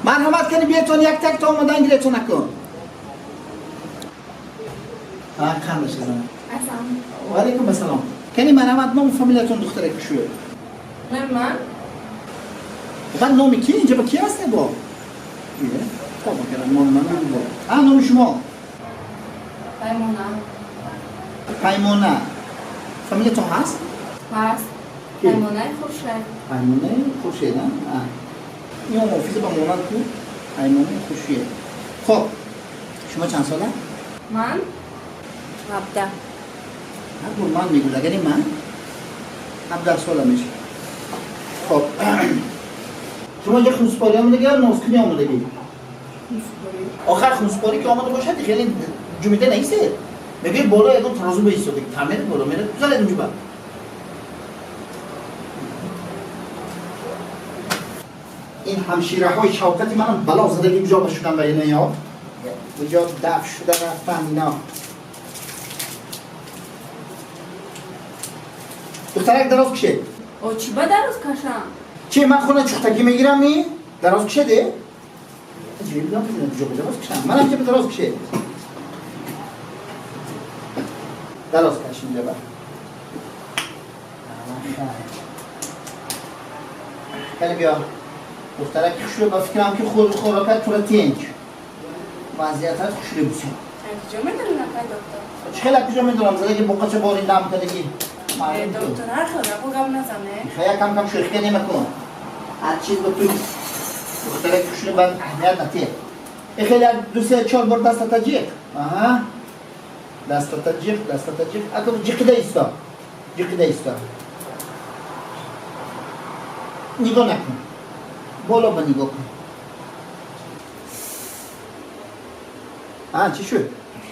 Марҳамат кани биетон як так то омадан гиретон акун. Қандаш зана. Ассалом. Ва алайкум ассалом. Кани марҳамат ному фамилиятон духтарак шуё. Ман? Баъд номи ки? Инҷа ба ки ҳасте бо? Тоба кардам, номи ман бо. Номи шумо? Паймона. Паймона. Фамилиятон ҳаст? Ҳаст. Паймонаи Хуршед. Паймонаи Хуршед, а? Ин офиса ба монанд ку? Паймонаи Хуршед. Хоб, шумо чанд сола? Ман? 17. Ҳар бор ман мегӯяд, агари ман 17 сола мешавам. Хоб, шумо инҷа хунсупорӣ омадагӣ ё нозкунӣ омадагӣ? Охар хунсупорӣ ки омада бошад, хеле ҷумида наистед. Мегӯяд боло ягон тарозу баистодагӣ, тамер боло мерад, гузаред унҷо ба. Ин ҳамшираҳои шавкати манам бало задагӣ ҷо ба шудан ба ина ё? Куҷо даф шуда рафтан ино? Духтарак дароз кишед. О, чӣ ба дароз кашам? Чи ман хона чухтагӣ мегирам ми? Дароз кишеде? Ҷиб нам куҷо ба дароз кишам? Манам ҷиб дароз кишед. Дароз каш инҷа ба. Кали биё. Духтарак хушрӯ ба фикрам ки худ хӯрокат тура тинч. Вазъиятат хушрӯ бисёр. Куҷо медонӣ акай доктор? Чӣ хеле куҷо медонам, задаги боқача бори дам кардагӣ. Доктор, ҳар хел гапо гап назане. Хая кам кам шӯхӣ намекун. Ҳар чиз ба ту духтарак хушрӯ ба аҳамият натиҳ. Хеле як ду се чор бор дастата ҷиқ. Аҳа. Дастата ҷиқ, дастата ҷиқ. Ако ҷиқида исто. Ҷиқида исто. Нигоҳ накун. Боло ба нигоҳ кун. Чӣ шуд?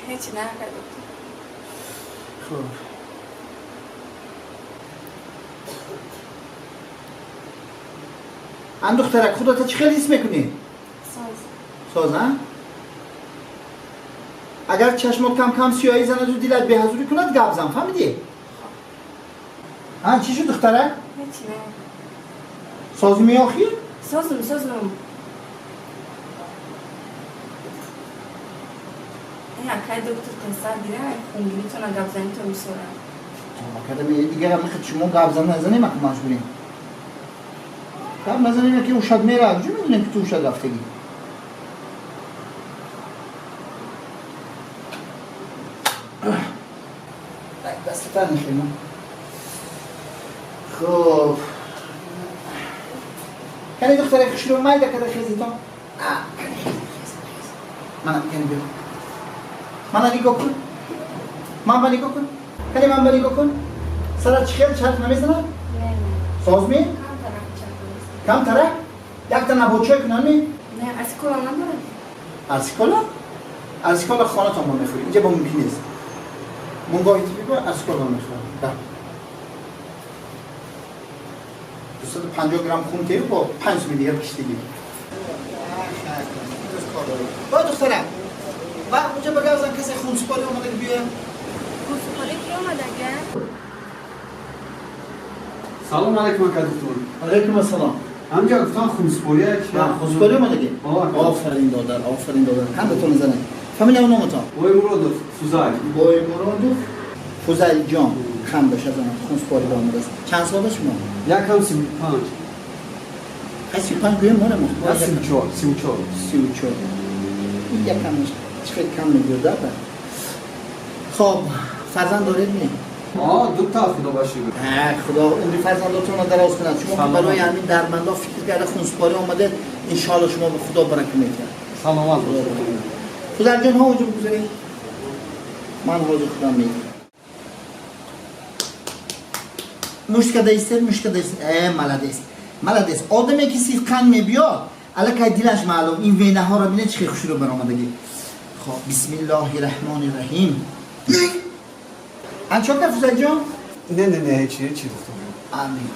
Ҳеҷ на акай доктор. Хуб. Ан духтарак, худата чӣ хел ҳис мекунӣ? Соз. Соз, а? Агар чашмот кам кам сиёҳӣ занаду дилат беҳазурӣ кунад, гап зан, фаҳмидӣ? Чӣ шуд духтарак? Ҳеҷ на. Созӣ меохӣ? Созум, созум. Акай доктор тезтар гира, хунгиритона гап занитон бисёрам. Кадами дигар мехед шумо гап зан назанем, ака маҷбурем. Гап назанем, ки ушад мера, куҷо медонем ки ту ушад рафтагӣ? Дастатар нехема. Хуб. Кани духтарак хушрӯ майда када хезитон? Кани хез, хез, хез. Мана кани биё. Мана нигоҳ кун. Ман ба нигоҳ кун. Кани ман ба нигоҳ кун. Сарат чӣ хел чарх намезанад? Не, не. Соз ми? Камтарак чарх мезанад. Камтарак? Якта набочой кунам ми? Не, арсикола надорад? Арсикола? Арсикола хонатон мо мехӯрӣ. Инҷа бо мумкин нест. Мунгоҳи тиббӣ бо арсикола мехӯрам. Да. 250 грамм хун тею бо 5 суми дигар киштигӣ. Бо духтарак. Ва онҷа ба гап зан касе хунсупорӣ омада биёя. Хунсупорӣ ки омадага? Салом алейкум ака доктор. Алейкум ассалом. Ҳамҷа гуфтан хунсупорӣ чи? Хунсупорӣ омадагӣ? Офарин додар, офарин додар. Қандатон занед. Фамилия ва номатон? Боймуродов Фузайл. Боймуродов Фузайл ҷон. Хам бошад занад, хунсупорӣ омадааст. Чанд сола шумо? Якам 35. Хай 35 гӯем море мо. 34, 34. 34. Ин якам чӣ хел кам мегӯяд, да? Хоб, фарзанд доред ми? Дута худо ба шукр. Худо умри фарзандотонро дароз кунад. Шумо ки барои ҳамин дармандо фикр карда хунсупорӣ омадед, иншоалло шумо ба худо барака медиҳад. Саломат бошед. Фузайлҷон, ҳо онҷо бигузаред. Ман ҳозир худам мегирам. Мушт карда истед, мушт карда истед. Молодец. Молодец. Одаме ки сидқан мебиёд, аллакай дилаш маълум, ин венаҳоро бинед чӣ хел хушрӯ баромадагӣ. Хоб, бисмиллоҳи раҳмони раҳим. Ан чо кард Фузайлҷон? Не, не, не, ҳеҷ, ҳеҷ доктор. Амин.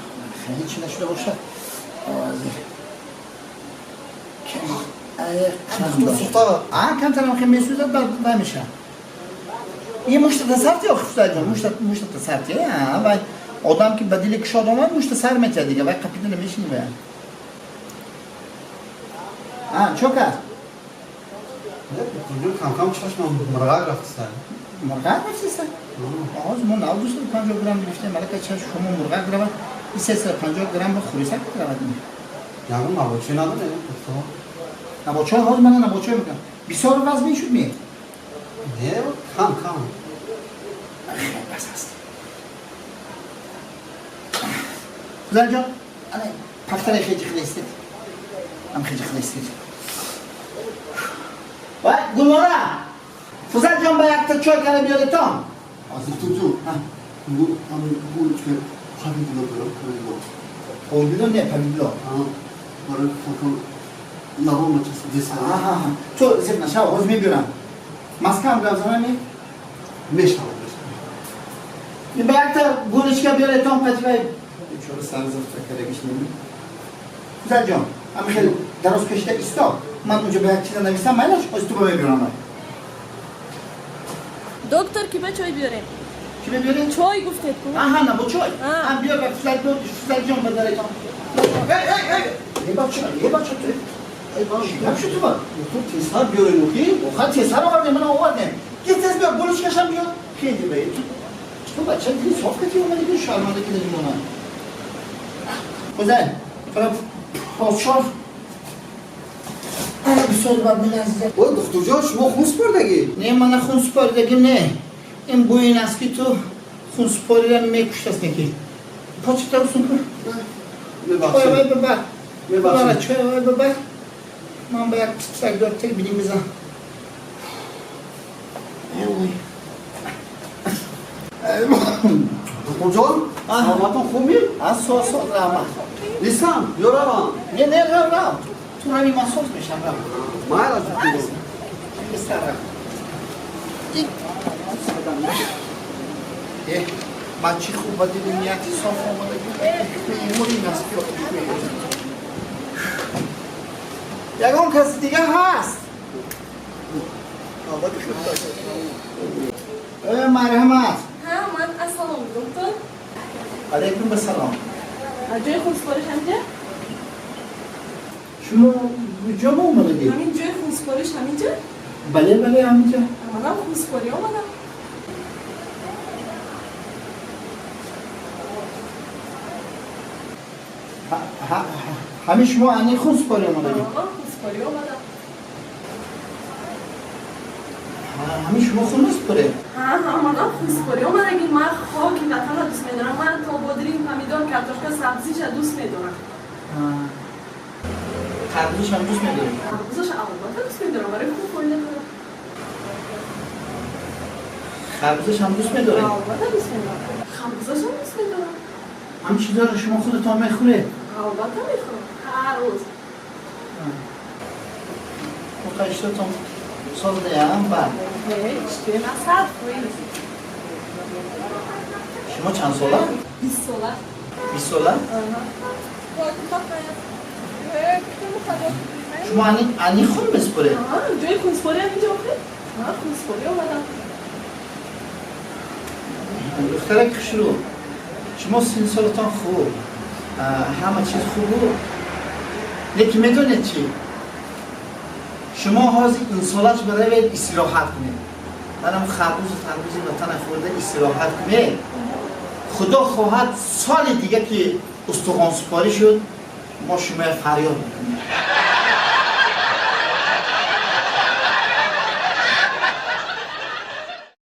Хеле чӣ нашуда бошад. Камтарам хел месӯзад, баъд намешавад. Ин мушта тасарти охи Фузайлҷон, мушта тасарти. Вай одам ки ба дили кушод омад, мушта сар метиҳад дига, вай қапида намешини вай. Чо кард? Доктор ҷон, кам-кам чашмам мурғак рафтиста. Мурғак рафтиста? Ҳозир мо нав 250 грамм гирифтем, аллакай чашм шумо мурғак равад, ин 350 грамм ба хурисак равад. Ягон набочой надорем, доктор? Набочой ҳозир мана набочой мекунам. Бисёр вазн шуд ми? Не, кам кам. Хеле бас аст. Фузайлҷон, ана пахтаре хеҷи хелестед. Ам хеҷи хелестед. Вай, Гулнора! Фузайлҷон ба якта чой кара биёретон. Доктор ҷон, ам булочка повидло дорам, повидло. Повидло не, повидло. Барои кам-кам лабам часпидеса. Аҳа, ту зиқ нашав, ҳозир мебиёрам. Маскам гап занами? Мешавад, мешавад. Ба якта булочка биёретон қативай. Бечора сар зафта кардагиш неми. Фузайлҷон, ами хеле дароз кашида исто. Ман унҷо ба як чиза нависам, майлаш, ҳозир ту ба мебиёрам. Доктор, ки ба чой биёрем? Чӣ мебиёрем? Чой гуфтед ку? Аҳа, на бо чой. А. А, биёр ба Фузайлҷон, Фузайлҷон ба даретон. Эй, эй, эй! Эй, бача, эй, бача, ту. Эй, чӣ гап шуд ту ба? Доктор, тезтар биёрем, охи? Оха, тезтар овардем, мана овардем. Ки тез биёр, булочкашам биёр. Хеле ба ту. Ту бача дили соф кати омади ки шарманда ки намемонад. Фузайл, тура подшоҳ ана бисёр бад меларзад. Ой, доктор ҷон, шумо хун супордагӣ? Не, мана хун супоридагим не. Ин бӯин аст ки ту хунсупориро мекуштаст неки. Почта усун кун. Чой вай Мебахшед. бибар. Мебахшед. Бибара, чой вай бибар. Ман ба як писак дор тек биним бизан. Ой. Доктор ҷон, Аҳа. саломатон хуб ми? Аз соз соз раҳмат. Нестам, ё равам? Не, не, рав, рав. Ту рави, ман соз мешам, рав. Майлаш, доктор ҷон. Бистар, рав. Э, бачи хуб ба дили нияти соф омадагӣ. Умури насби ягон каси дига ҳаст? Э, марҳамат. Ҳа, ман ассалом, доктор. Алайкум басалом. Ҷои хунсупориш ҳаминҷа? Шумо куҷо ба омадагӣ? Ҳамин ҷои хунсупориш ҳаминҷа? Бале, бале, ҳаминҷа. Манам хунсупорӣ омадам. Ҳамин шумо ани хунсупорӣ омадагӣ? Ман хунсупорӣ омадам. Ҳамин шумо хун месупоред? Ҳа, ҳа, манам хунсупорӣ омадагӣ. Ман хоки ватанро дӯст медорам. Ман то бодринг, помидор, картошка, сабзиша дӯст медорам. Харбузашам дӯст медоред? Харбузаша албатта дӯст медорам, барои хуб фоида дорам. Харбузашам дӯст медоред? Албатта дӯст медорам. Харбузашам дӯст медорам. Ҳамин чизҳоро шумо худатон мехӯред? Албатта мехӯрам. Ҳар рӯз. Иштотон создаям бад. Ҳеҷ, на 100%. Шумо чанд сола? 20 сола. 20 сола? Шумо ани хун месупоред? Ҷои хунсупорӣ ҳаминҷа охир? Ман хунсупорӣ омадам. Духтарак хушрӯ, шумо синну солатон хуб, ҳама чиз хубу, лекин медонед чӣ? Шумо ҳозир инсолаш баравед, истироҳат кунед, манам харбузу тарбузи ватана хӯрда истироҳат кунед. Худо хоҳад, соли дига ки устухонсупорӣ шуд, мо шумоя фарёд мекунем.